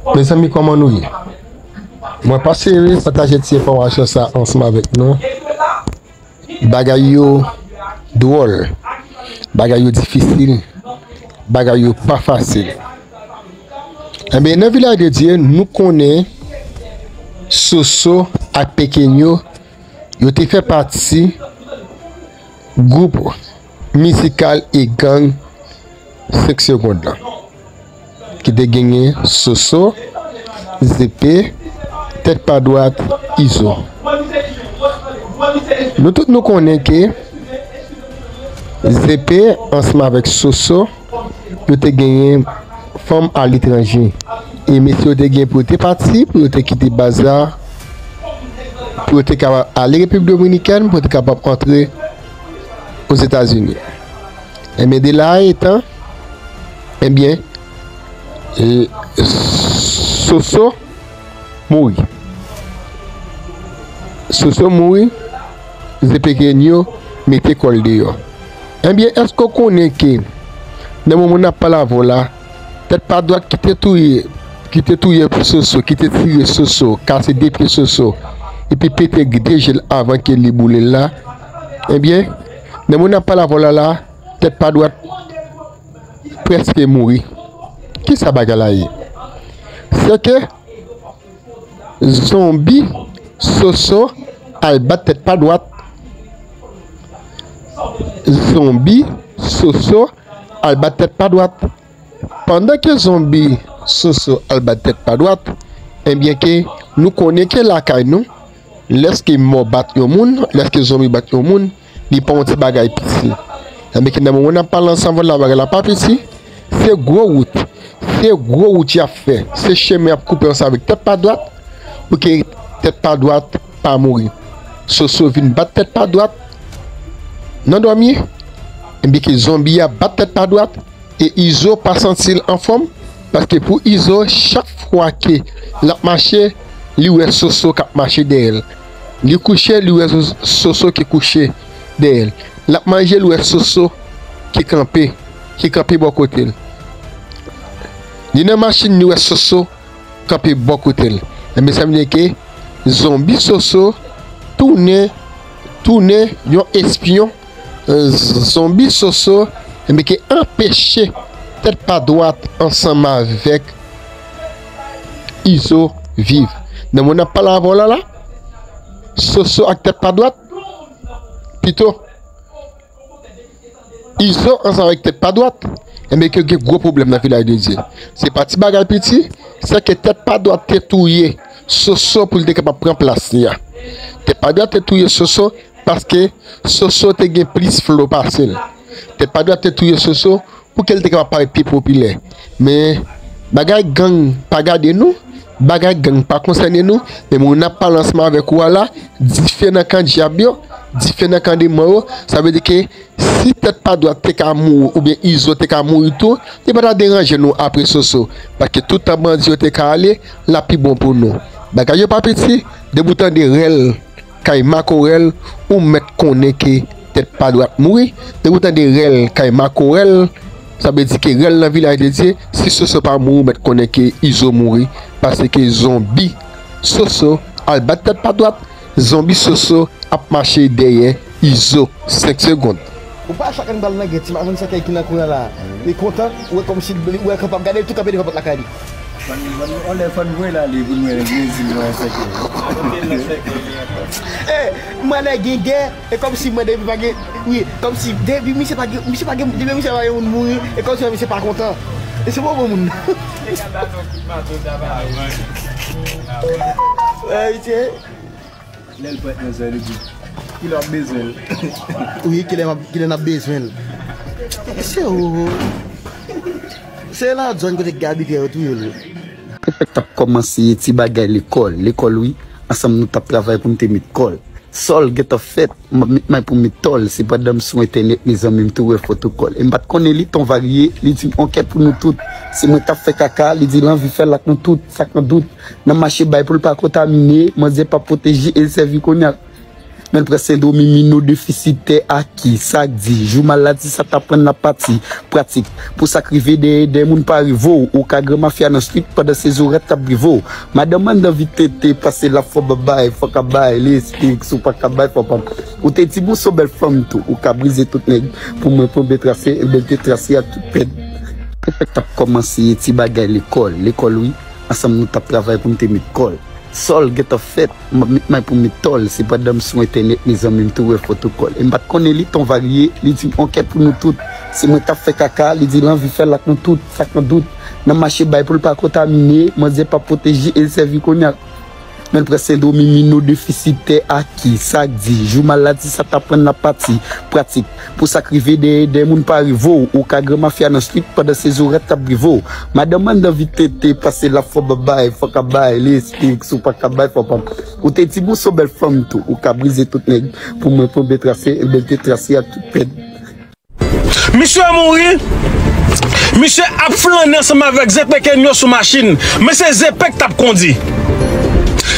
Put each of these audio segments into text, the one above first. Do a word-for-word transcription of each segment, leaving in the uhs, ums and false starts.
Mezanmi, kòman nou ye? Mwen pase pataje ti enfòmasyon sa ansanm avèk nou. Bagay yo dwòl, bagay yo difisil, bagay yo pa fasil. Enben, nan Vilaj de Dye, nou konnen Soso ak Pekenyo, yo te fè pati gwoup mizikal e gang senk Segond lan, ki te genyen Soso, Zepe, Tèt Pa Dwat, Izo. Nou tout nou konnen ke Zepe ansanm avèk Soso, yo te genyen fanm aletranje. E mesye yo te gen pou yo te pati, pou yo te kite baz la, pou yo te kapab ale Repiblik Dominikèn, pou yo te kapab antre Ozetazini. Enben, de la etan, enben, e, Soso mouri. Soso mouri, Zepe Kenyo mete kò l deyò. Enben, èske w konnen ke nan moman n ap pale avè w la, Tèt Pa Dwat ki te touye, ki te touye Soso, ki te tire Soso, kase de pye Soso, epi pete de je l avan ke li boule l la, enben, nan moman n ap pale avè w la la, Tèt Pa Dwat prèske mouri. Kisa bagay la ye? Se ke zonbi Soso al bat Tèt Pa Dwat. Zonbi Soso al bat Tèt Pa Dwat. Pandan ke zonbi Soso al bat Tèt Pa Dwat, enben ke nou konnen ke lakay nou, lèske mò bat yon moun, lèske zonbi bat yon moun, li pa yon ti bagay piti. Enben ke nan moman n ap pale ansanm avè w la, bagay la pa piti, se gwo wout, se gwo wout y ap fè, se chemen y ap koupe ansanm avèk Tèt Pa Dwat, pou ke Tèt Pa Dwat pa mouri. Soso vin bat Tèt Pa Dwat nan dòmi, enben ke zonbi a bat Tèt Pa Dwat, e Izo pa santi l anfòm, paske pou Izo, chak fwa ke l ap mache, li wè Soso k ap mache dèyè l. Li kouche, li wè Soso ki kouche dèyè l. L ap manje, li wè Soso ki kanpe, ki kanpe bò kote l. Li nan machin, li wè Soso kanpe bò kote l. Enben, sa vle di ke zonbi Soso tounen, tounen yon espyon. Zonbi Soso, enben, ki anpeche Tèt Pa Dwat ansanm avèk Izo viv. Nan moman n ap pale avè w la la, Soso ak Tèt Pa Dwat, pito, Izo ansanm avèk Tèt Pa Dwat, enben, ke gen gwo pwoblèm nan Vilaj de Dye. Se pa ti bagay piti, se ke Tèt Pa Dwat te touye Soso pou l te kapab pran plas li a. Tèt Pa Dwat te touye Soso paske Soso te gen plis flo pase l. Tèt Pa Dwat te touye Soso pou ke l te kapab parèt pi popilè. Men, bagay gang pa gade nou, bagay gang pa konsène nou, men moun n ap pale ansanm avèk ou a la, dife nan kan dyab yo, dife nan kan demon yo, sa vle di ke si Tèt Pa Dwat te ka mouri oubyen Izo te ka mouri tou, li pa ta deranje nou apre Soso, paske tout tan bandi yo te ka ale, l ap pi bon pou nou. Bagay yo pa piti, depi w tande rèl kay makorèl, ou mèt konnen ke Tèt Pa Dwat mouri. Depi w tande rèl kay makorèl, sa vle di ke rèl nan Vilaj de Dye, si Soso pa mouri, ou mèt konnen ke Izo mouri, paske zonbi Soso al bat Tèt Pa Dwat, zonbi Soso ap mache dèyè Izo. Senk segonn. Ou pa chak ane pral nan gèt, ti masann sèkèy ki nan kwen an la. Li kontan, ou wè kòmsi li wè kanpe ap gade, li tou kanpe devan pòt lakay li. Bann, bann, on lè fò n voye l ale pou n wè Brezil, wè sèkèy. Eh, mwen lè gen gè, e kòmsi mwen depi pa gen, wi, kòmsi depi misye pa gen, misye pa gen, depi misye pa gen moun mouri, e kòmsi misye pa kontan. E se bon bon moun. Eh, misye. Lè l prèt nan zòn, li di, kilè w ap bezwen l? Wi, kilè m ap, kilè n ap bezwen l? Se ou. Se la zòn kote k gen abitè yo touye l wi. Mwen t ap kòmanse ti bagay lekòl. Lekòl, wi. Ansanm nou t ap travay pou m te met kòl. Sòl gentan fèt, m ap met may pou m met tòl. Se pandan m sou entènèt, mezanmi, m tou wè foto kòl. E m pa t konnen li, ton varye, li di m on kèt pou nou tout. Se mwen k ap fè kaka, li di l anvi fè l ak nou tout, sa k nan dout. Nan mache bay pou l pa kontamine, manzè pa pwoteje e l sèvi kounye a. Men l pran sendwom iminodefisitè aki, sa k di, jou maladi sa t ap rann l ap pati, pratik. Pou sa k rive dèyè, dèyè moun pa rive w, ou ka gran mafya nan street pandan se zorat k ap drive w. Madanm anndan vit tete, pase l ap fò babay, fò ka bay, li esplik, si w pa ka bay, fò pa. Ou te di m ou se yon bèl fanm tou, ou ka brize tout nèg. Pou mwen, pou byen trase, ebyen l te trase ak tout pèd. Efèk t ap kòmanse, ti bagay lekòl, lekòl wi. Ansanm nou t ap travay pou m te met kòl. Sòl gentan fèt, m ap met may pou m met tòl. Se pandan m sou entènèt, mezanmi, m tou wè fotokòl. E m pa t konnen li t on varye, li di m on kèt pou nou tout. Se mwen k ap fè kaka, li di l anvi fè l ak nou tout, sa k nan dout. Nan mache bay pou l pa kontamine, manzè p ap pwoteje e l sèvi kounye a. Men l pran sendwom iminodefisitè aki, sa k di, jou maladi sa t ap rann l ap pati, pratik. Pou sa k rive dèyè, dèyè moun pa rive w, ou ka gran mafya nan street pandan se zorat k ap drive w. Madanm anndan vit tete, pase l ap fò babay, fò ka bay, li esplik, si w pa ka bay, fò pa. Ou te di m ou se yon bèl fanm tou, ou ka brize tout nèg. Pou mwen, pou byen trase, ebyen l te trase ak tout pèd. Misye mouri. Misye ap flannen ansanm avèk Zepe Kenyo sou machin. Men se Zepe k t ap kondi.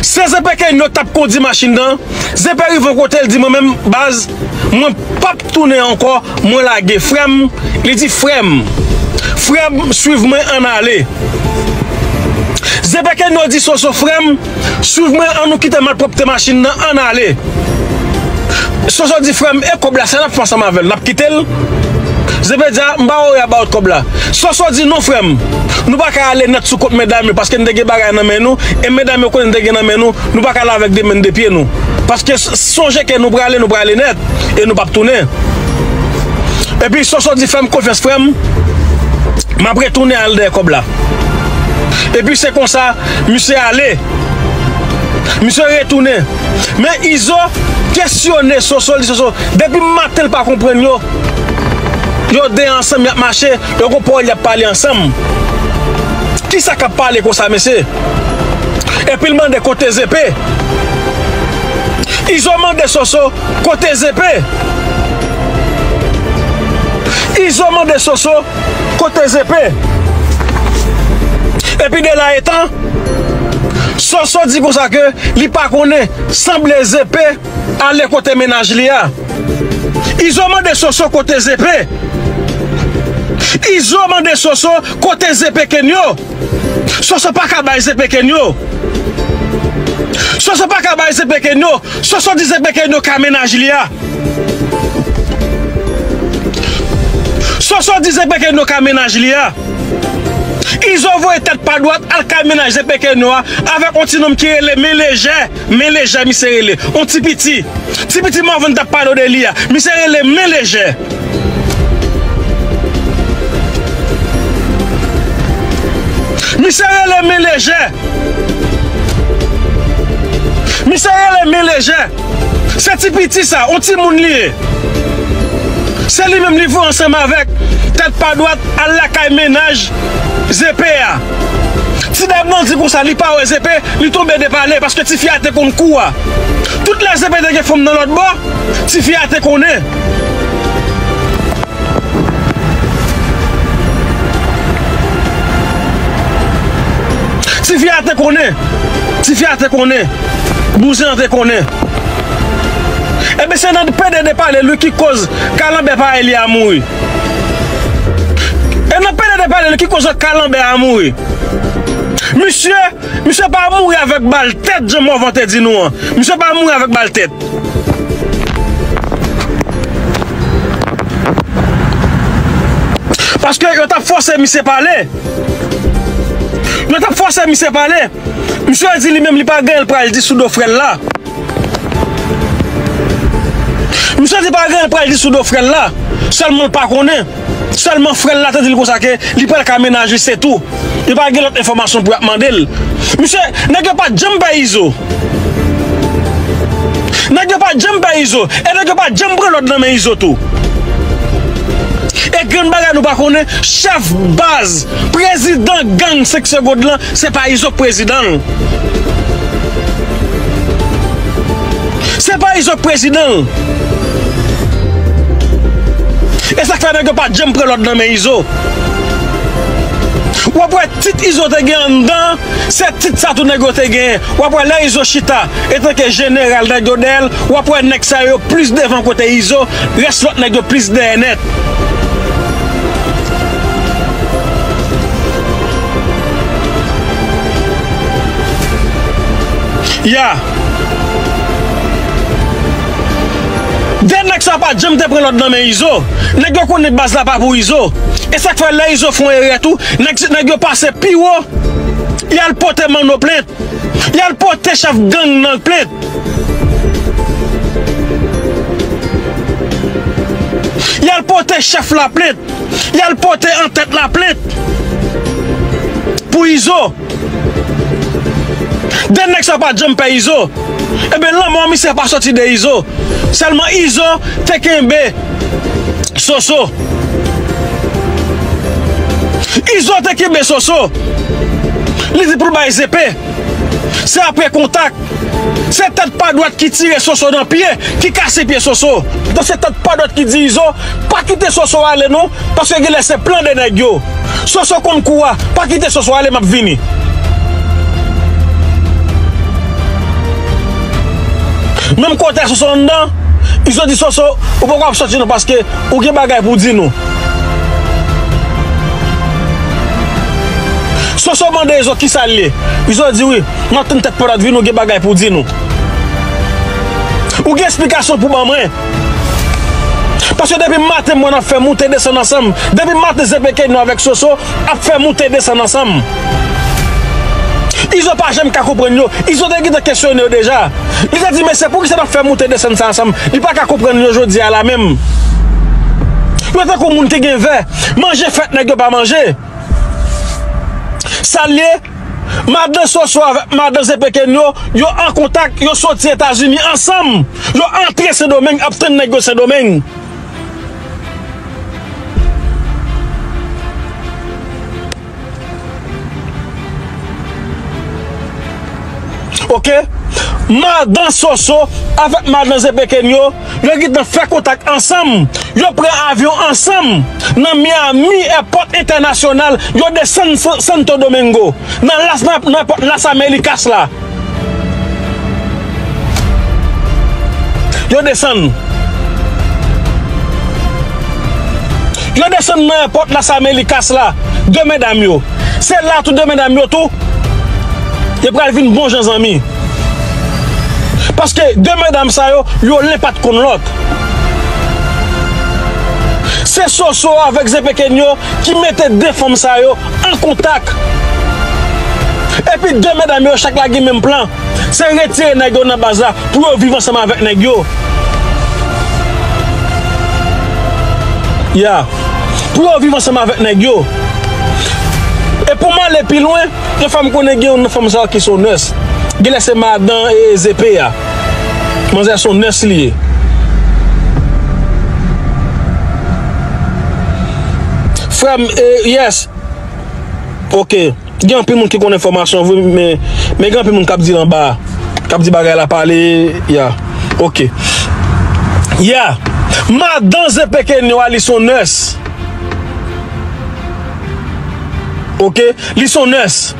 Se Zepe Kenyo k t ap kondi machin nan. Zepe rive yon kote, l di, mwen menm, baz, mwen p ap tounen ankò, mwen lage. Frè m, li di, frè m, frè m, swiv mwen, ann ale. Zepe Kenyo di Soso, frè m, swiv mwen, ann nou kite malpwòpte machin nan, ann ale. Soso di, frè m, e kòb la, sa n ap fè ansanm avè l? N ap kite l? Zepe di, a, m pa wè w ba w kòb la. Soso di, non, frè m, nou pa ka ale nèt sou kont medam yo, paske n te gen bagay nan men nou, e medam yo konnen n te gen nan men nou, nou pa ka ale avèk de men de pye nou. Paske s-, sonje ke nou prale, nou prale nèt, e nou p ap tounen. Epi Soso di, fè m konfyans, frè m, m ap retounen al dèyè kòb la. Epi se konsa, misye ale. Misye retounen. Men Izo kesyone Soso, li di Soso, depi maten l pa konprann yo. Yo de ansanm, y ap mache, yo gon pawòl y ap pale ansanm. Kisa k ap pale konsa, mesye? Epi l mande kote Zepe. Izo mande Soso kote Zepe. Izo mande Soso kote Zepe. Epi de la etan, Soso di konsa ke li pa konnen, sanble Zepe ale kote mennaj li a. Izo mande Soso kote Zepe. Izo mande Soso kote Zepe Kenyo. Soso pa ka bay Zepe Kenyo. Soso pa ka bay Zepe Kenyo. Soso di Zepe Kenyo ka mennaj li a. Soso di Zepe Kenyo ka mennaj li a. Izo voye tèt pa dwat al kay mennaj Zepe Kenyo a avèk yon ti nonm ki rele Men Lejè. Men Lejè misye rele. Yon ti piti. Ti piti Mòvann t ap pale w de li a. Misye rele Men Lejè. Misye rele Men Lejè. Misye rele Men Lejè. Se ti piti sa, yon timoun li ye. Se li menm li voye ansanm avèk tèt pa dwat al lakay mennaj Zepe a. Ti dam nan di konsa, li pa wè Zepe, li tonbe de pale, paske tifi a te konn kou a. Tout lè Zepe te gen fanm nan lòt bò, tifi a te konnen. Tifi a te konnen. Tifi a te konnen. Bouzen an te konnen. Ebyen, se nan pede de pale l wi ki koz kalanbè parèy li a mouri. E nan pede de pale l ki koz kalanbè a mouri. Misye, misye pa mouri avèk bal tèt, jan Mòvan te di nou an. Misye pa mouri avèk bal tèt. Paske yo t ap fòse misye pale. Yo t ap fòse misye pale. Misye di li menm li pa gen anyen l pral di sou do frè l la. Misye di pa gen anyen l pral di sou do frè l la. Sèlman l pa konnen. Sèlman frè l la te di l konsa ke li pral ka mennaj li, se tou. Yo pa gen lòt enfòmasyon pou y ap mande l. Misye, nèg yo pa t janm pè Izo. Nèg yo pa t janm pè Izo. E nèg yo pa t janm pran lòd nan men Izo tou. E grenn bagay nou pa konnen, chèf baz, prezidan gang Senk Segond lan, se pa Izo k prezidan l. Se pa Izo k prezidan l. E sa k fè nèg yo pa t janm pran lòd nan men Izo. W ap wè tit Izo te gen anndan, se tit sa tou nèg yo te genyen. W ap wè lè Izo chita, etanke jeneral nèg yo dèyè l, w ap wè nèg sa yo plis devan kote Izo, rès lòt nèg yo plis dèyè nèt. Ya. De nèg sa pa janm te pran lòd nan men Izo. Nèg yo konnen baz la pa pou Izo. E sa k fè lè Izo fè yon erè tou, nèg, nèg yo pase pi wo. Y al pote Manno plent. Y al pote chèf gang nan plent. Y al pote chèf la plent. Y al pote antèt la plent. Pou Izo. De nèg sa pa janm pè Izo. Ebyen, lanmò misye pa soti de Izo. Sèlman Izo te kenbe Soso. Izo te kenbe Soso. Li di pou l bay zepe. Se apre kontak. Se tèt pa dwat ki tire Soso nan pye, ki kase pye Soso. Donk se tèt pa dwat ki di Izo, pa kite Soso ale non, paske genlè se plan de nèg yo. Soso konn kou a, pa kite Soso ale, m ap vini. Menm kote a Soso anndan, Izo di Soso, ou poko ap soti non, paske ou gen bagay pou w di nou. Soso mande Izo kisa l ye. Izo di wi, m ap tann tèt pa dwat vini, ou gen bagay pou w di nou. Ou gen esplikasyon pou ban mwen. Paske depi maten m wè n ap fè moute desann ansanm. Depi maten Z P K nou avèk Soso ap fè moute desann ansanm. Izo pa janm ka konprann yo. Izo te gentan kesyone yo deja. Li te di, "Mesye, poukisa n ap fè moute desann sa ansanm?" Li pa ka konprann yo jodi a la menm. Yo tankou moun ki gen vè. Manje fèt nèg yo pa manje. Sa l ye, madan Soso avèk madan Zepekenyo, yo an kontak, yo soti Etazini ansanm. Yo antre Sendomeng, ap tann nèg yo Sendomeng. Oke? Madan Soso avèk madan Zepekenyo, yo gentan fè kontak ansanm. Yo pran avyon ansanm nan Miami Airport International. Yo desann San-, Santo Domingo. Nan Las, nan, nan Las Américas la. Yo desann. Yo desann nan airport Las Américas la. De medam yo. Se la tou de medam yo tou. Yo pral vin bon jan zanmi. Paske de medam sa yo, yo len pa t konn lòt. Se Soso avèk Zepekenyo ki mete de fanm sa yo an kontak. Epi de medam yo chak la gen menm plan. Se retire nèg yo nan baz la pou yo viv ansanm avèk nèg yo. Ya. Pou yo viv ansanm avèk nèg yo. E pou m ale pi lwen, yon fanm konnen gen youn nan fanm sa yo ki se yon nurse. Genlè se madan e, Zepe a. Manzè se yon nurse li ye. Frè m, e, yes. Oke. Gen anpil moun ki konn enfòmasyon vre, men, men gen anpil moun k ap di l anba, k ap di bagay la pale, ya. Oke. Ya. Madan Zepekenyo a, li se yon nurse. Oke? Li se yon nurse.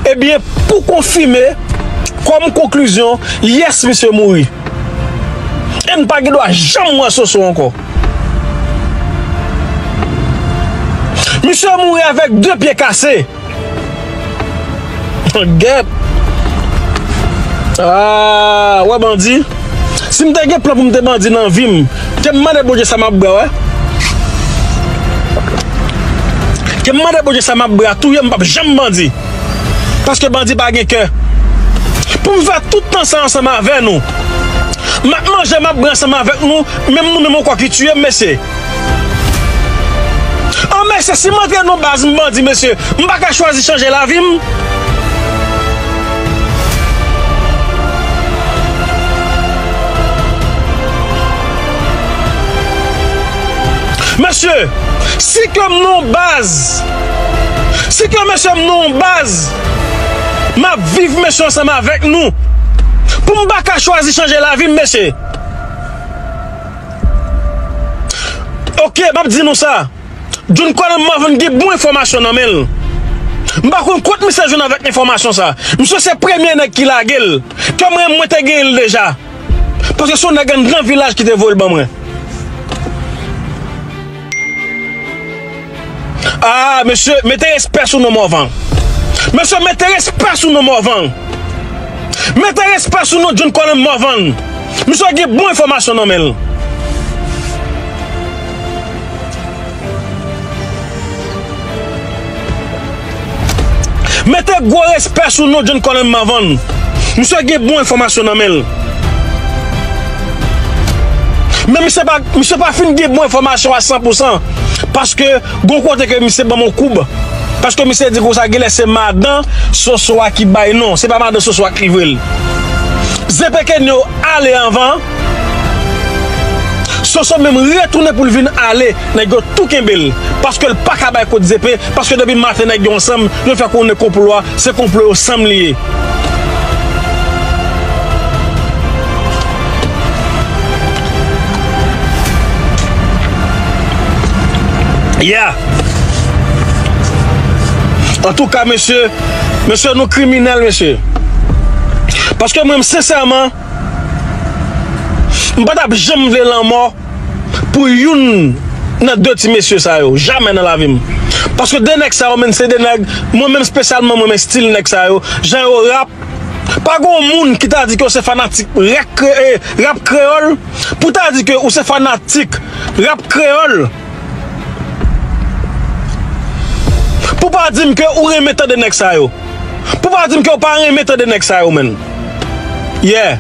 Ebyen, pou konfime, kòm konklizyon, yes, misye mouri. E n pa gen dwa janm wè Soso ankò. Misye mouri avèk de pye kase. Gèt. Ah, wè bandi. Si m te gen plan pou m te bandi nan vi m, ke m mande Bondye sa m ap bwè, wè. Ke m mande Bondye sa m ap bwè a, touye m, m p ap janm bandi. Paske bandi pa gen kè. Pou m fè tout tan sa ansanm avè nou. M ap manje, m ap bwè ansanm avèk nou, menm nou menm ankò ki tiye m, mesye. An, mesye, si m antre nan baz m bandi, mesye, m pa ka chwazi chanje lavi m? Mesye, si ke m nan yon baz, si ke mesye m nan yon baz, m ap viv mesye ansanm avèk nou. Pou m pa ka chwazi chanje lavi m, mesye. Oke, m ap di nou sa. John Colin Morvan gen bon enfòmasyon nan men l. M pa konn kot misye jwenn avèk enfòmasyon sa. Misye se premye nèg ki lage l. Ke mwen, mwen te genyen l deja. Paske se yon nèg anndan vilaj ki te voye l ban mwen. Ah, mesye, mete respè sou non Morvan. Mesye, mete respè sou non Morvan. Mete respè sou non John Colin Morvan. Misye gen bon enfòmasyon nan men l. Mete gwo respè sou non John Colin Morvan. Misye gen bon enfòmasyon nan men l. Men misye pa, misye pa fin gen bon enfòmasyon a san pou san. Paske gon kote ke misye ban m yon koub. Paske misye di konsa genlè se madan Soso a ki bay non. Se pa madan Soso a ki livre l. Zepe Kenyo ale anvan. Soso menm retounen pou l vin ale. Nèg yo tou kenbe l. Paske l pa ka bay kot Zepe. Paske depi maten nèg yo ansanm. Yo fè konnen konplo a. Se konplo yo ansanm li ye. Yeah. Antouka, mesye, mesye, nou kriminèl, mesye. Paske mwen, sensèman, m pa t ap janm vle lanmò pou youn nan de ti mesye sa yo. Jamè nan lavi m. Paske de nèg sa yo, menm se de nèg, mwen menm espesyalman, mwen menm stil nèg sa yo. Jan yo rap, pa gon moun ki ta di ke w se fanatik rap kre-, eh, rap kreyòl, pou ta di ke ou se fanatik rap kreyòl, pou pa di m ke ou renmen tande nèg sa yo. Pou pa di m ke ou pa renmen tande nèg sa yo, menn. Yeah.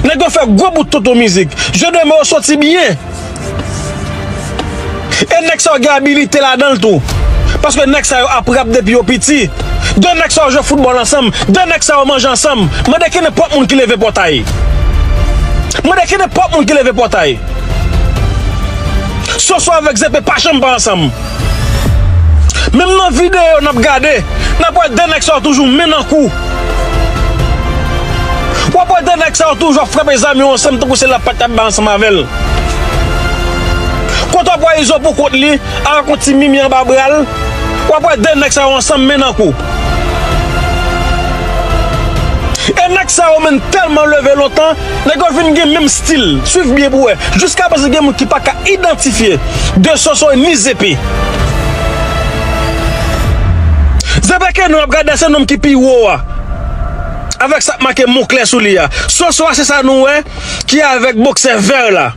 Nèg yo fè gwo bout tonton mizik. Je de mo yo soti byen. E nèg sa yo gen abilite ladan l tou. Paske nèg sa yo ap rap depi yo piti. De nèg sa yo jwe foutbòl ansanm. De nèg sa yo manje ansanm. Mande ki nenpòt moun ki leve pòtay. Mande ki nenpòt moun ki leve pòtay. Soso avèk Zepe pa janm pa ansanm. Menm nan videyo n ap gade, n ap wè de nèg sa yo toujou men nan kou. W ap wè de nèg sa yo toujou ap frape zam yo ansanm tankou se lapat y ap bay ansanm avè l. Kote w ap wè Izo pou kont li, avèk yon ti mimi anba bra l, w ap wè de nèg sa yo ansanm men nan kou. E nèg sa yo menm tèlman leve lontan, nèg yo vin gen menm stil. Swiv byen pou wè. Jiska prezan gen moun ki pa ka idantifye de Soso ni Zepe. Zepe ke nou ap gade se nonm ki pi wo a. Avèk sa k make Moncler sou li a. Soso a se sa nou wè ki avèk boksè vè la.